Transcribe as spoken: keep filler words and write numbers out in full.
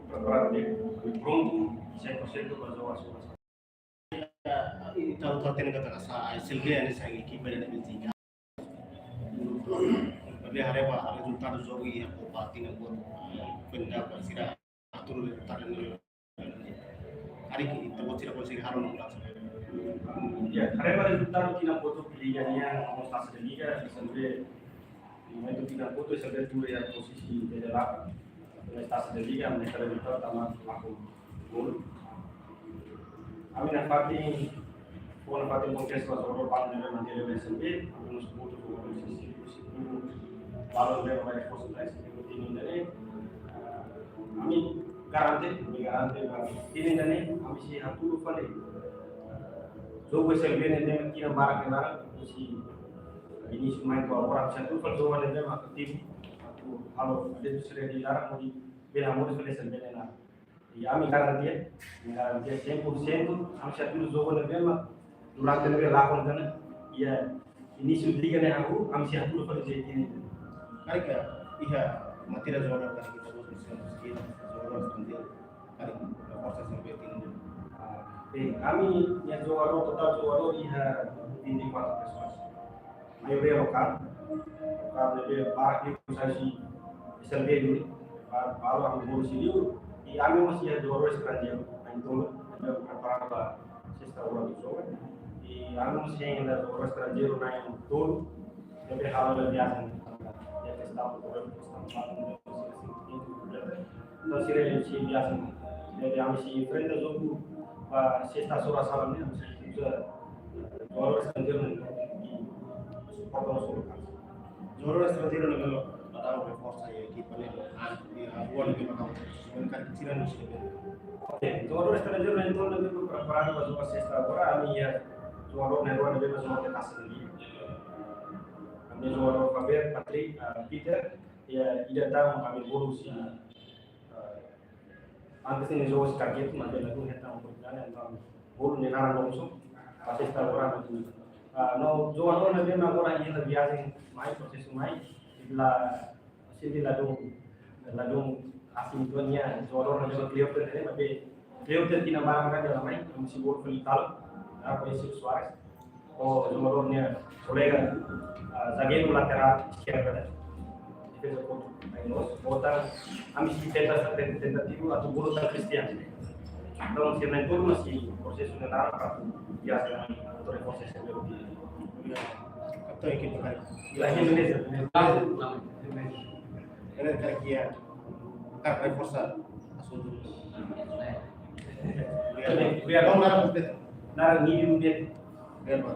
Preparadu, prontu, cem por cento para jogar. Entaun, entaun, tenke kata rasa, S L B ne'e sai ekipa ne'ebé tinggi. Tapi haree ba rezultadu jogu iha Copa Tina Boot, penda ba sira atur rezultadu ne'e. Hari ini, ita-boot sira konsege halo no ulang. Ya, haree ba rezultadu Tina Boot Liga nian, no Taça da Liga, S L B, momentu Tina Boot, S L B tuur iha pozisi de la, na Taça da Liga, mas rezultadu tama lakon gol. Ami nafatin, fó nafatin kontesta ba jogadór balu ne'ebé mantém iha S L B, ami mós butuh jogadór sisi, sisi, balu ne'ebé mai reforsa S L B, time ne'e. Ami garante, ami garante ba time ne'e, ami sei hatudu fali. Jogu S L B ne'e, ne'e tinan barak ke laran, husi inísiu mai to'o agora, ami sei hatudu fali jogadór ne'ebé mak aktivu, atu halo, atu sira di laran, hodi bele hamoris fali S L B ne'e laran. I ami garante, ami garante cem por cento, ami sei hatudu jogadór ne'ebé mak durante ne'ebé lakon tiha ona, iha inísiu liga ne'e hahú, ami sei hatudu fali jogadór ne'e. Karik iha matéria jogadór, karik ita-boot sira, jogadór estranjeiru, karik reforsa S L B tinan ne'e. Ah, bem, ami-nia jogadór, totál jogadór iha vinte e quatro pessoas. Maioria lokál. Lokál ne'ebé barak liu sai husi S L B duni. Ba-, balu ami bolu husi liur. I ami mós iha jogadór estranjeiru, na'in-tolu, ne'ebé preparadu ba sesta agora atu joga. I ami mós iha jogadór estranjeiru na'in-tolu, ne'ebé halo viajen. Iha kestaun, problema kestaun, entaun sira sei viajen. Ne'ebé ami sei enfrenta jogu ba sesta oras sala ne'e, ami sei uza jogadór estranjeiru ne'e, i suporta nosso local. Jogadór estranjeiru ne'ebé mak daudaun reforsa iha ekipa ne'e, ah, iha rua ne'ebé mak daudaun, sira ne'e sira ne'e. Ok, jogadór estranjeiru ne'e entaun ne'ebé preparadu ba jogu sesta agora, ami iha jogadór ne'e rua ne'ebé mak joga iha Taça da Liga. Ami jogadór Faber, Patrick, ah, Peter, iha, ida tan ami bolu husi, ah, antes ne'e joga husi Caqueto, mas nia ladún hetan oportunidade, entaun bolu nia naran loos, ba sesta agora atu. Ah, no jogadór ne'ebé mak agora iha viajen mai, prosesu mai, la, sente ladún, ladún asin tua nia, jogadór ne'ebé mak Cleoter ne'e, maibé Cleoter tinan barak mak la mai, ami sei bolu fali Talo, ah, koñesidu Soares. Ho jogadór nia kolega, ah, zagueiru laterál eskerda, defeza kontra, ai nos, bota, ami sei tenta, tenta, tentativu atu bolu tan Cristiano. Entaun, sira na'in-tolu mós sei prosesu ne'e laran para atu viajen, atu reforsa S L B. Entaun, ekipa, karik. Iha Indonézia, Indonézia. Indonézia. Karik iha, karik reforsa asuntu. Obrigadu. Obrigadu. Não, nada, nada, nada, nada. Obrigadu.